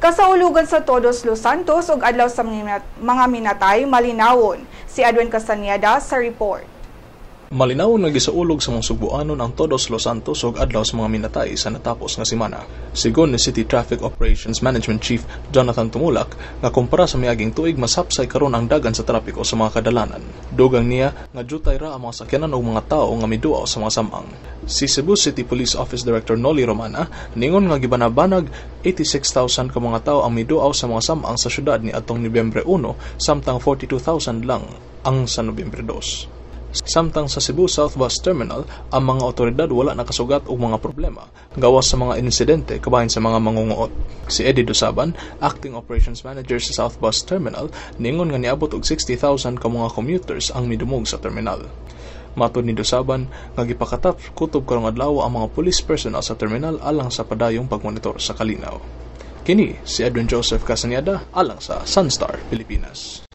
Kasaulugan sa Todos Los Santos ug adlaw sa mga minatay malinawon. Si Edwin Castañeda sa report. Malinawon nga gisaulog sa mga Sugbuanon ang Todos Los Santos ug adlaw sa mga minatay sa natapos nga semana. Sigon ni City Traffic Operations Management Chief Jonathan Tumulak nga kumpara sa miaging tuig, masapsay karon ang dagan sa trapiko sa mga kadalanan. Dugang niya nga jutay ra ang mga sakyanan ug mga tawo nga miduaw sa mga samang. Si Cebu City Police Office Director Noli Romana ningon nga gibanabanag 86,000 ka mga tawo ang miduaw sa mga samang sa syudad ni atong Nobyembre 1, samtang 42,000 lang ang sa Nobyembre 2. Samtang sa Cebu South Bus Terminal, ang mga otoridad wala nakasugat og mga problema gawas sa mga insidente kabahin sa mga mangunguot. Si Eddie Dusaban, acting operations manager sa South Bus Terminal, ningon nga niabot og 60,000 ka mga commuters ang midumog sa terminal. Matod ni Dusaban nga gipakatap kutob karong adlaw ang mga police personnel sa terminal alang sa padayong pagmonitor sa kalinaw. Kini si Edwin Joseph Castañeda alang sa Sunstar Pilipinas.